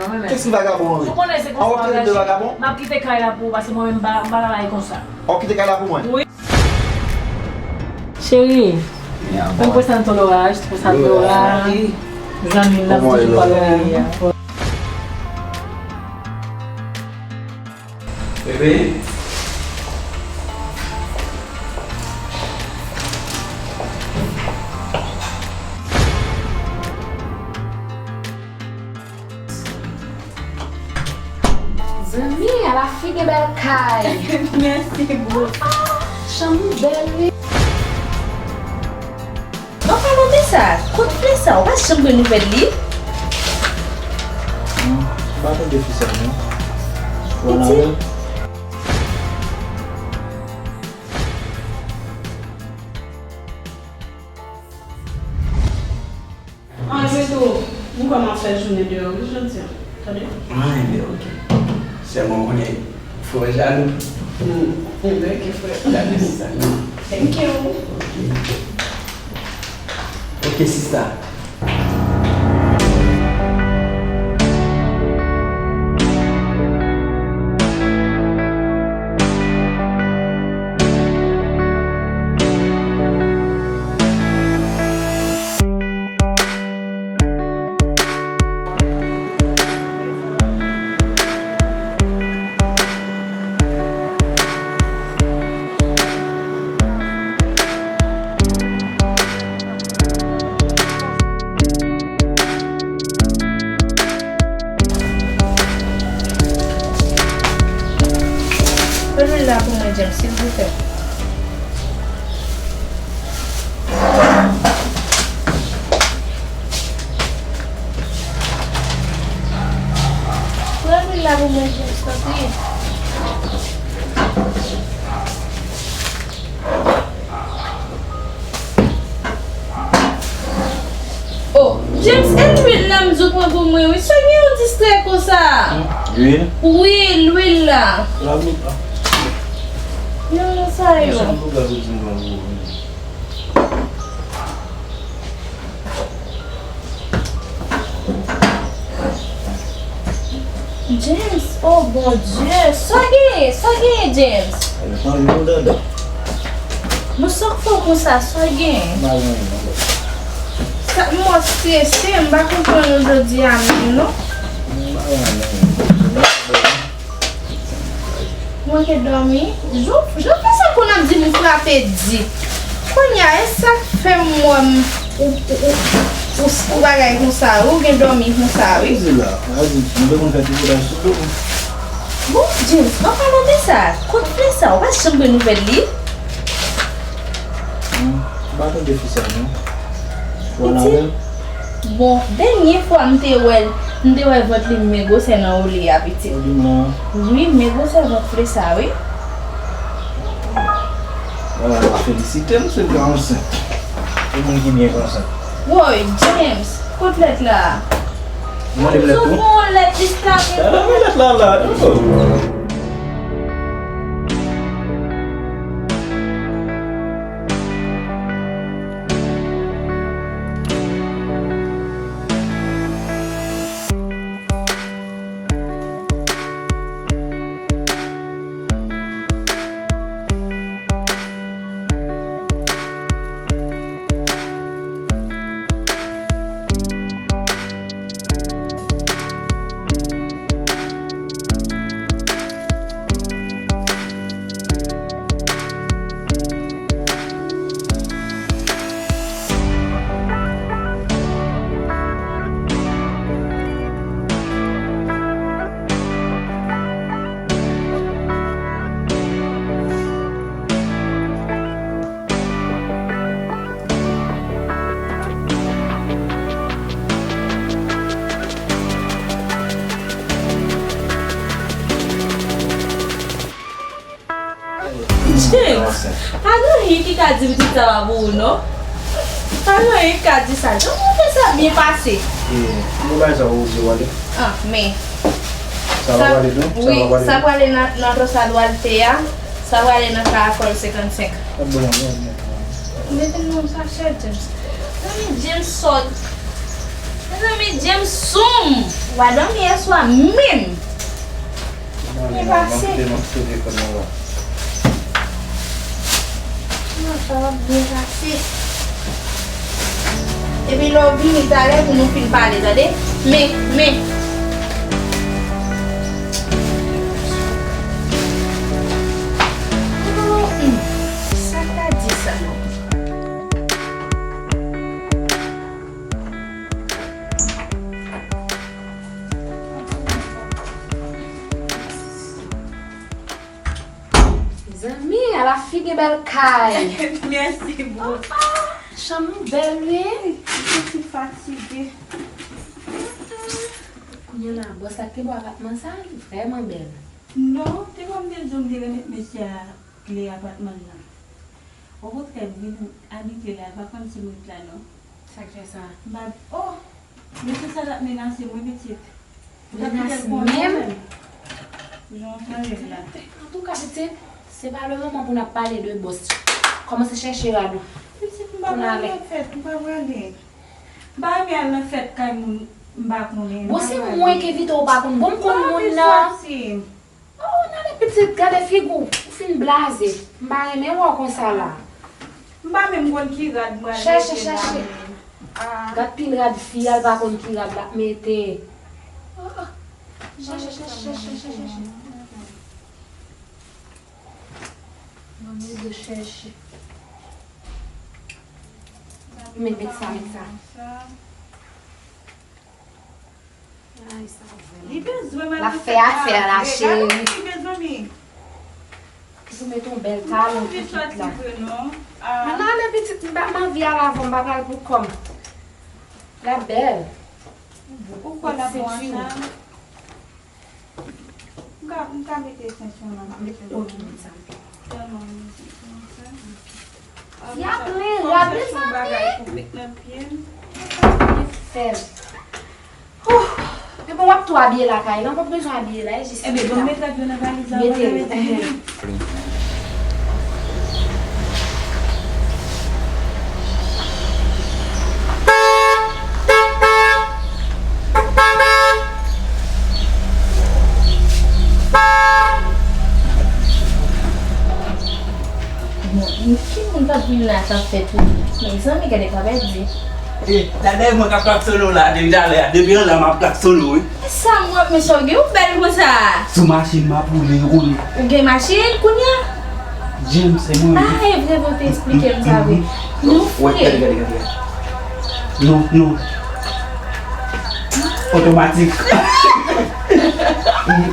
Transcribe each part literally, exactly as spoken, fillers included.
Kèk ki vagabon an? Ou konnen se konsa w ap aji. M ap kite kay la pou ou, paske mwen menm m pa, m pa nan lari konsa. W ap kite kay la pou mwen? Wi. Cheri, mwen pwese al nan Lora, jis pwese al nan Lora. Zanmi m nan toujou pale a. Bebe. Zanmi, ala fi gen bèl kay. Mèsi, boo. Chanm ou bèl, wi. An palan de sa, kot flè sa, ou pa janm gen nouvèl li? Hmm, m pa tande fi sa, non. Ou wè l avè l? Ann, Petro, m kwè m ap fè jounen deyò wi jodi a. Tande? Ah, enben, ok. Sèlman, w konnen, frè jalou. Hmm, enben, ok, frè. Jalou, se sa. Thank you. Ok. Ok, sista. Pran lwil la pou mwen, James, silvouplè. Pran lwil la pou mwen, James, tanpri. Oh, James, e lwil la m di w pran pou mwen, wi. Sa gen yon distrè konsa? Hmm, lwil? Wi, lwil la. La, lwil la. Non, non, sa yo. Sa m pou gade di m pran pou mwen. James, oh Bondye, sa w genyen, sa w genyen, James? Mwen san fò konsa, sa w genyen? Sa, mwen strese, m pa konprann ou jodi a menm, non. Mwen ke dòmi. Jan, jan fè sa pou n ap di m frape di. Kounye a, e sa k fè m wè m, ou, ou, ou, ou, ou bagay konsa, ou gen dòmi konsa, wi. Di la, a di, m te konn fè tripotaj sou do m. Bon, James, an palan de sa, kot flè sa, ou pa janm gen nouvèl li? Hmm, m pa tande fi sa, non. Ou wè l avè l? Bon, dènye fwa m te wè l, m te wè vant li men gwosè nan olye a, pitit. Ou di m nan? Wi, men gwosè vant flè sa, wi. Wala, felisite m, se l ka ansent. Se moun ki byen k ansent. Woy, James, kot lèt la? Ou mande m lèt tou? M sot yon lèt li sa. Tande men lèt la la. James, pa gen anyen ki ka di pitit sa pa pou ou, non. Pa gen anyen ki ka di sa. Jan w fè sa byen pase. E, nou bay sa ou di w ale. Ah, men. Sa w ap pale tou? Sa w ap pale tou? Wi, sa prale nan, nan dosye Duarte a. Sa prale nan Caracol senkannsenk. Mete nan yon sachè, James. Zanmi, James sòt. Mezanmi, James sou m. W a dòmi yèswa menm. Byen pase. Non, sa va byen pase. Epi lè w vini talè pou nou fin pale, tande? Men, men. Oh, hmm. Sa k ta di sa non? Zanmi, ala figi bèl kay. Mèsi, boo. Chanm ou bèl, wi. Mwen santi m fatige. Kounye a la, bòs la ki ba w apatman sa, li vrèman bèl. Non, te konn te di w m te remèt mesye a kle apatman nan. Okontrè, m vin abite la, l pa konn si m ret la, non. Sa k fè sa? M pa, oh! Mesye sa t ap menase mwen, pitit. Ou t ap kite l konnen menm? Jan w chanje la. Antouka, pitit, se pa le moman pou n ap pale de bòs. Kòmanse chèche rad ou. Pitit, m pa pral nan fèt, m pa prale. M pa renmen al nan fèt kay moun m pa konnen. Bon, se mwen ki envite w, ou pa konn. Bon, m konn moun nan. Oh, n ale pitit, gade figi w, ou fin blaze. M pa renmen wè w konsa la. M pa menm konn ki rad mwen al mete la menm. Chèche, chèche. Ah. Gad pil rad fi a, l pa konn ki rad l ap mete. Ah, ah. Chèche, chèche, chèche, chèche, chèche. Mwen bezwen chèche. Men, met sa, met sa. Ay, sa vrèman. Li bezwen m al nan fèt la. L ap fè afè la, cheri. Li bezwen mi. Ou mete yon bèl talon pou tout la. Ann ale pitit, m pa, m anvi al avan, m pa pral pou kò m. L ap bèl. Ou kwè l ap bon an sa? M ka, m ka mete sensyon nan. Mete, ok, met sa. Tèlman m mete konsa. Fi a plen rad, mezanmi. Fè l. Huh. Men bon, w ap tou abiye lakay la, w p ap bezwen abiye la, e jis. Ebyen, ban m met rad yo nan valiz la, mete. Bon, ki moun k ap vin la k ap fè tou? Mezanmi, gade pa pèdi. E, dada, e mwen k ap klaksonnen w la, depi talè a, depi anlè a, m ap klaksonnen w, wi. Sa m wè, men sa w gen, ou bèl konsa. Sou machin m ap woule, wi. Ou gen machin kounye a? James, se mwen, wi. Ah, e vre, vre, ou te eksplike m sa, wi. Nou fre. Gade, gade, gade, gade. Non, non. Otomatik.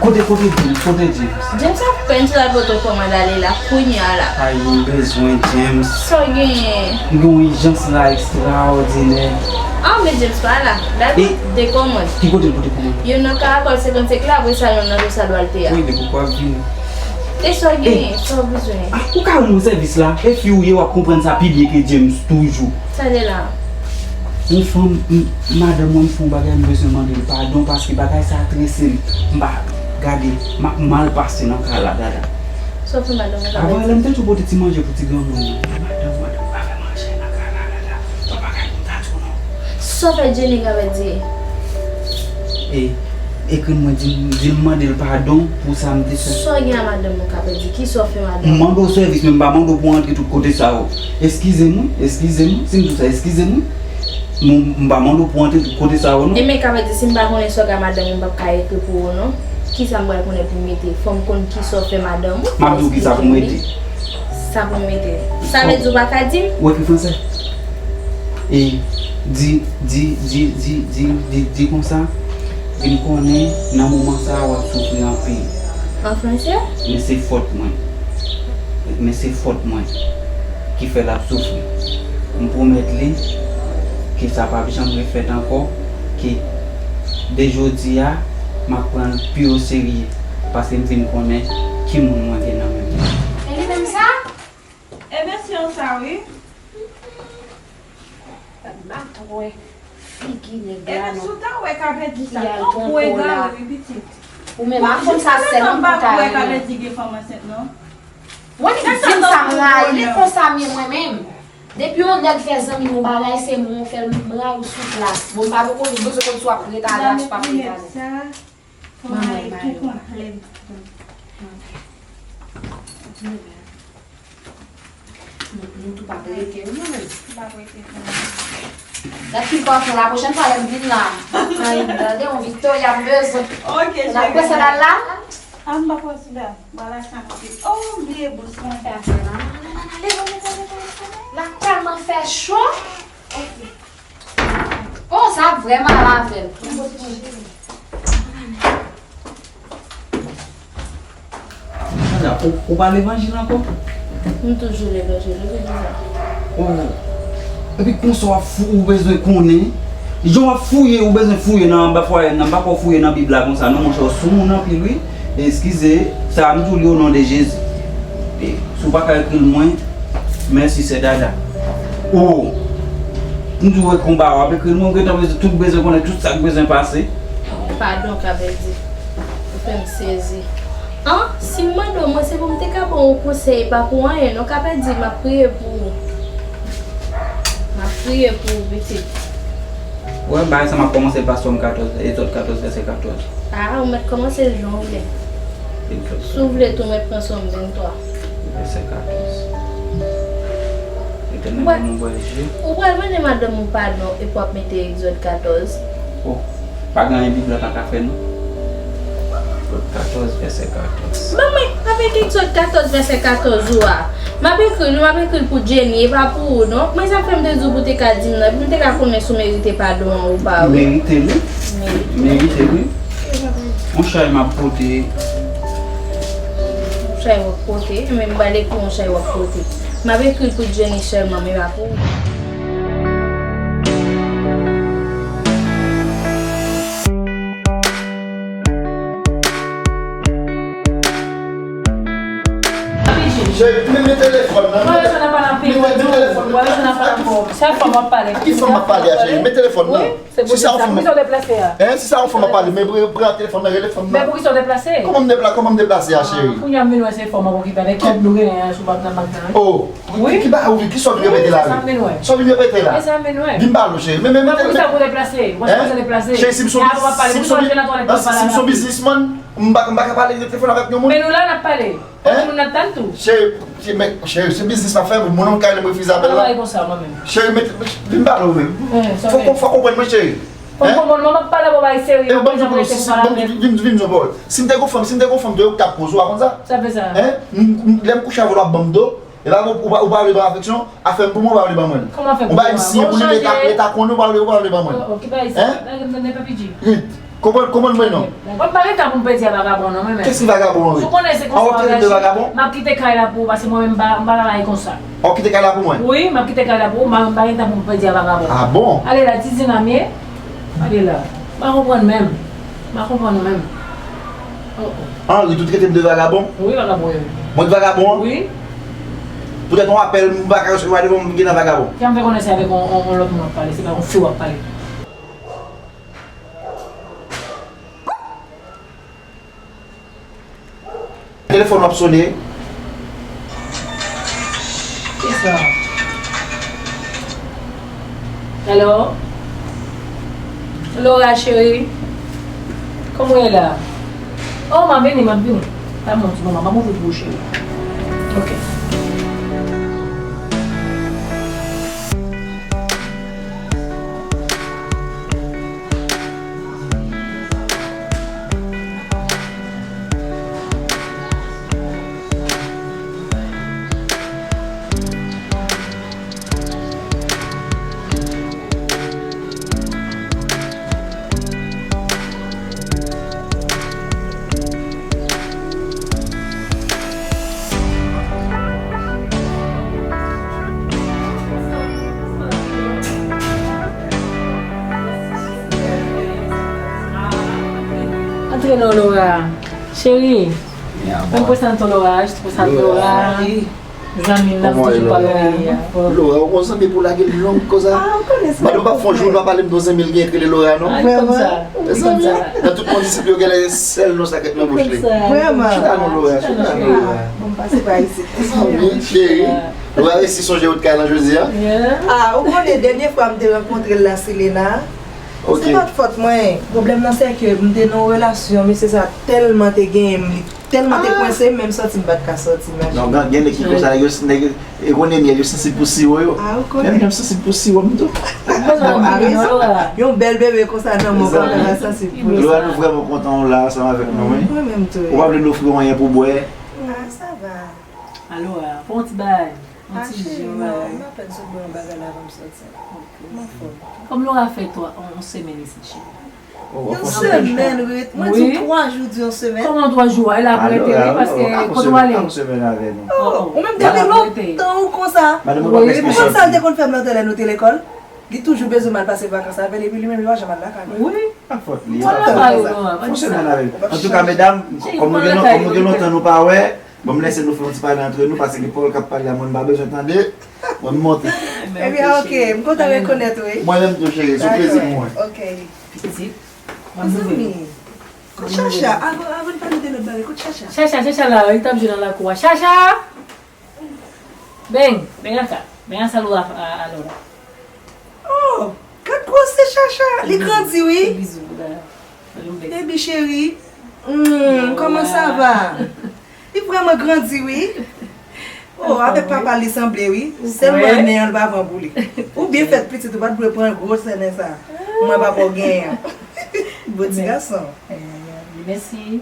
Kote, kote James? Kote James? James ap pèn sou la poto kòmand ale la, kounye a la. Ay, mwen bezwen James. Sa w genyen? M gen yon ijans la ekstraòdinè. Ah, men James pa la. Dayè, e, de kòmand. Ki kote l pote kòmand? Youn nan Karakòl senkannsenk la, apre sa, youn nan Tosa Dwalte a. Wi, depi w ap vini. E sa w genyen, sa w bezwen? Ah, ou ka rann mwen sèvis la? E fi w ye, w ap konprann sa pi byen ke James toujou. Sa de la? Yon fanm, m, madanm mwen, m fè yon bagay, m bezwen mande l padon paske bagay sa trese m. M pa, gade, m ap mal pase nan kay la, dada. Sa w fè madanm ou ka pèdi? Avan, lè m te toujou pote ti manje pou ti granmoun nan. Madanm, madanm pa fè manje nan kay la, dada. Yon bagay pou m ta di w non. Sa w fè Jenny ka pèdi? E, ekri mwen, di, di m mande l padon pou sa m te fè. Sa w gen a madanm ou ka pèdi? Kisa w fè madanm ou? M mande w sèvis, men m pa mande w pou w antre tout kote sa yo. Eskize m, wi, eskize m, wi. Si m di w sa, eskize m, wi. M, m pa mande w pou w antre tout kote sa yo, non. E men ka vle di, si m pa konnen sa w gen a madanm ou, m p ap ka ekri pou ou, non. Kisa m pral konnen pou m mete? Fò m konn kisa w fè madanm ou. M ap di w kisa pou m mete. Sa pou m mete. Sa vle di ou pa ka di m? Ou ekri fransè? E di, di, di konsa, vin konnen nan moman sa a w ap soufri anpil. An fransè? Men se fòt mwen. Men se fòt mwen ki fè l ap soufri. M pwomèt li ke sa p ap janm refèt ankò, ke de jodi a, m ap pran l pi oserye, paske m vin konnen ki moun mwen gen nan men m nan. E li menm sa? Ebyen, se yon sa, wi. Gad matwè figi nèg la non. Ebyen, si w ta wè k ap di sa, tankou egare, wi, pitit. Ou menm a fanm sa sèl ou pou ta renmen. Wè li di m sa m rayi li, konsa m ye mwen menm. Depi yon nèg fè zanmi m yon bagay, se mwen w fè l, m rayi w sou plas. Bon, m pa poko bezwen konn si w ap ret alè a, si w p ap ret alè. Manman, mayo a. Nou, nou tou p ap rete, wi, manman. M p ap rete, manman. Gad ki pafon la, pwochèn fwa lè m vin la. Ay, gade, yon Victoria m bezwen. Ok, cheri. N ap pran sandal la? Ah, m pa pran sandal. Ba la sa m te. Oh, m bliye bous mwen. Fè afè nan. La tèlman fè cho. Oh, sa ap vrèman al avè l. Ou, ou pa levanjil ankò? M toujou levanjil, wi, se sa. Oh. Epi konsa w ap fou, ou bezwen konnen. Jan w ap fouye, ou bezwen fouye nan anba fwaye m nan. M pa kwè w fouye nan Bib la konsa, non, monchè, w soumoun anpil, wi. Eskize, sa a m di w li o non de Jezi. E, si w pa ka ekri l mwen, mèsi, sè Dada. Oh! M di w wè konba w ap ekri l mwen, m gentan bezwen, tout bezwen konnen tout sa k bezwen pase. Padon, Kabèdi. Ou fè m sezi. An, si m mande w, mwen se pou m te ka ba w yon konsèy, e pa pou anyen, non, Kabèdi, m ap priye pou ou. M ap priye pou ou, pitit. Wè, bagay sa m ap kòmanse pa Sòm katòz, Egzòd katòz, vèsè katòz. A, ou mèt kòmanse l jan w vle. Egzòd. Si w vle tou, mèt pran Sòm venntwa. Vèsè katòz. Etènèl, ban nou bwè je. Ou pral mande madanm ou padon epi w ap mete Egzòd katòz. Oh, pa gen anyen Bib la pa ka fè, non. Egzòd katòz, vèsè katòz. Ban mwen, avèk Egzòd katòz, vèsè katòz ou a. M ap ekri l, wi, m ap ekri l pou Jenny, e pa pou ou, non. Mwen sa fè m te di w pou w te ka di m nan, pou m te ka konnen si w merite padon an ou pa, wi. M merite l, wi. M merite l, wi. Yon chay m ap pote. Yon chay w ap pote, men m pral ekri yon chay w ap pote. M ap ekri l pou Jenny sèlman, men pa pou ou. Cheri, men, men telefòn nan. Wè, sa nan pale anpil. Men, men telefòn nan. Wè, sa nan pale anpil. Se fò m ap pale. Ki fò m ap pale a, cheri? Men telefòn nan. Wi, se pou sa. Poukisa w deplase a? Hein, si sa yon fò m ap pale, men pran, pran telefòn nan, rele fanm nan. Men poukisa w deplase? Kòman m depla-, kòman m deplase a, cheri? Kounye a m vin wè se fò m ap okipe avèk kòb nou genyen an sou bank nan, bank nan. Oh, ki ba ou, ki sa w vin repete la? Sa m vin wè. Sa w vin repete la? Vin pale, cheri. Men, men, men poukisa w deplase? Ou pa sipoze deplase. Cheri, si m son, si m son, si m son biznismann, m pa, m pa ka pale nan telefòn avèk yon moun. Men nou la, n ap pale. Hein? Moun nan tann tou. Cheri, cheri, men, cheri, se biznis m ap fè, moun nan kay la m refize apèl la. Travay konsa, mwen menm. Cheri, men, vin pale ou menm. Fò w konprann mwen, cheri. Fò w konprann mwen, m ap pale avè w bagay serye, m ap prezante telefòn avè w. Vin, vin, vin, vin, vin. Si m te gon fanm, si m te gon fanm, te yo k t ap poze w, a konn sa? Sa fè sa. Hein? M, m, lè m kouche avè w, l ap ban m do. E pa ou, ou pa, ou pa vle ban afeksyon? Afè m pou mwen, ou pa vle ban mwen l. Kòman afè m pou mwen? Ou pa vin siyen pou li, leta, leta konnen, ou pa vle, ou pa vle ban mwen l. Oh, oh, ki bagay sa? Hein? Lage m tande, P P G. Rit. Konprann, konprann mwen non. Mwen pa gen tan pou m pèdi a vagabon non, mwen menm. Kès ki vagabon an, wi? Ou konnen se konsa w aji. M ap kite kay la pou ou, paske mwen menm m pa, m pa ka rayi konsa. W ap kite kay la pou mwen? Wi, m ap kite kay la pou ou, m pa, m pa gen tan pou m pèdi a vagabon. Ah bon? Ale la, ti zinam ye. Ale la. M pa konprann menm. M pa konprann ou menm. Oh, oh. Henry, ou t rete m de vagabon? Wi, vagabon, wi. Mwen t vagabon an? Wi. Poutèt yon apèl, m pa ka resevwa devan m vin nan vagabon. Jan m fè konnen se avèk yon, yon, yon lòt moun w ap pale, se pa yon fi w ap pale. Telefòn w ap sone. Kisa? Hello? Laura, cheri. Kòman w ye la? Oh, m a vini, m ap vini. Ban mwen yon ti moman, ban m ouvri pou ou, cheri. Ok. Antre non, Laura. Cheri, mwen prezante w Laura, je te prezante Laura. Zanmi m nan, toujou pa bliye. Laura, ou gon zanmi pou lage l long konsa? Ah, ou konnen sa. Madanm pa fon jou, pa pale m de yon zanmi l gen k rele Laura, non? Ah, li konn sa. Li konn sa. Nan tout kondisip yo, genlè sèl non sa k ret nan bouch li. Li konn sa. Vrèman. Chita non, Laura, chita non, Laura. Bon, m pase pa isit. Zanmi, cheri. Ou pa resi sonje wout kay lan jodi a? Ah, ou konnen dènye fwa m te rankontre l la, Selena. Ok. Se pa t fòt mwen. Pwoblèm nan se ke m te nan yon relasyon, mesye sa tèlman te genyen m, li tèlman te kwense m, menm sòti m pa t ka sòti, imajine. Non, gen, gen nèg ki konsa, nèg yo, nèg yo, e konnen myèl, yo sansib pou siwo yo. Ah, ou konnen. Menm jan m sansib pou siwo m tou. Bon, a rezon. Yon bèl bebe konsa nan men w, kòman l pa sansib pou li? Lora, nou vrèman kontan w la ansanm avèk nou, wi. Mwen menm tou. Ou pa vle n ofri w anyen pou bwè? Ah, sa va. Alora, fè yon ti bagay. Yon ti je, yon bagay. Ah, cheri, non, m apèn sot bwè yon bagay la avan m sòti. Ok. M anfòm. Kòm Lora fè twa, yon, yon semèn isit, cheri. Yon semèn ret. Mwen di w twa jou di yon semèn. Kòman twa jou a? E la pou rete, wi, paske kote w ale? Yon semèn avè nou. Oh, ou menm depi lontan ou konsa. Ou konn sa l te konn fè m nan tan lè nou te lekòl? Li toujou bezwen m al pase vakans avè l, epi li menm li pa janm al lakay mwen. Wi. Pa fòt li, pa fòt li. Fon semèn avè l. Antouka, medam, kòm nou gen, kòm nou gen lontan nou pa wè, bon, m lese nou fè yon ti pale antre nou, paske gen pawòl k ap pale a, mwen m pa bezwen tande. Mwen m monte. Ebyen, ok, m kontan rekonèt ou, wi. Mwen menm tou, cheri, se yon plezi pou mwen. Ok. Pitit, mezanmi. Kot Chacha? Avan, avan n pale de lòt bagay, kot Chacha? Chacha, Chacha la, li t ap jwe nan lakou a. Chacha! Beng, beng a ka, beng a salou a, a, a Lora. Oh, gad gwosè Chacha, li grandi wi. Fè bizou pou Lora. Fè yon bèk. Baby cheri. Hmm, kòman sa va? Li vrèman grandi wi. Oh, avèk papa l li sanble wi. Sèlman nen an l pa pran pou li. Ou byen fèt pitit, ou pa t dwe pran gwosè nen sa. Mwen papa w genyen an. Bon ti gason. Mèsi.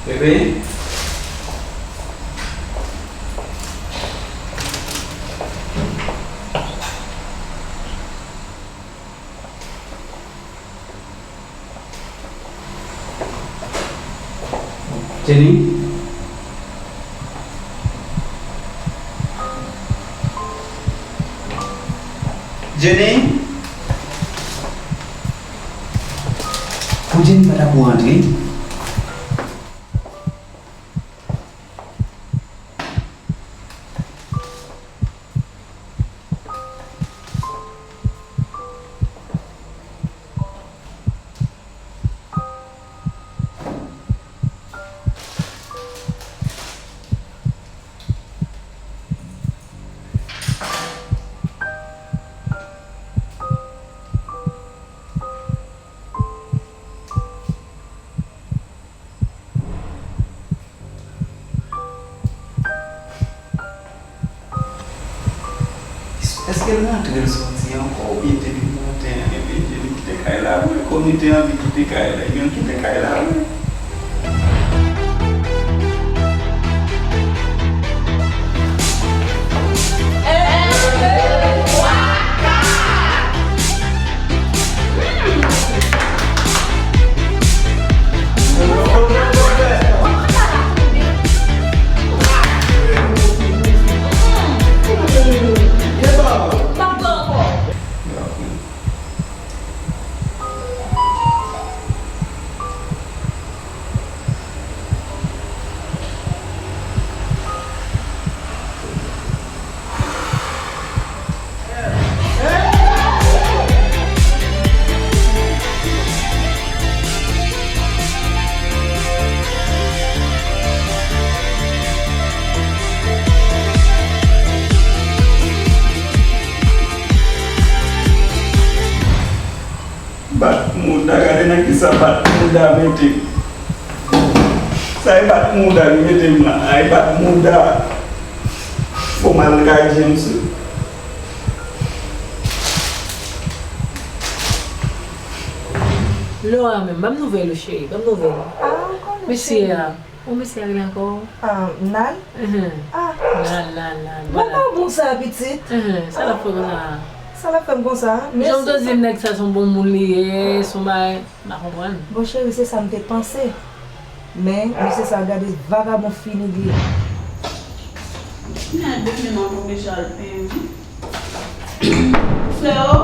Bebe. Jenny? Jenny? Pou Jenny pa ta pou rantre? Èske l rantre l soti ankò oubyen depi maten an epi Jenny kite kay la vre? Kòm li te anvi kite kay la, ebyen l kite kay la vre. Bat mouda, gade nan kisa bat mouda mete m. Sa e bat mouda ki mete m la. Ay, bat mouda. Fò m al kay James wi. Lora menm, ban m nouvèl ou, cheri, ban m nouvèl ou. Ah, ou konnen, cheri. Mesye a. Ou mesye a rele ankò? Ah, Nal? Mhm. Ah. Nal, Nal, Nal, vwala. Mwen pa bon sa, pitit. Mhm. Sa l ap fè konsa? Sa l ap fè m konsa? Jan w te di m nèg sa se yon bon moun li ye, se yon bagay, m pa konprann. Bon, cheri, se sa m te panse. Men, mesye sa, gade vagabon fini li ye. Mwen demen m ap oblije al penyen. Freo,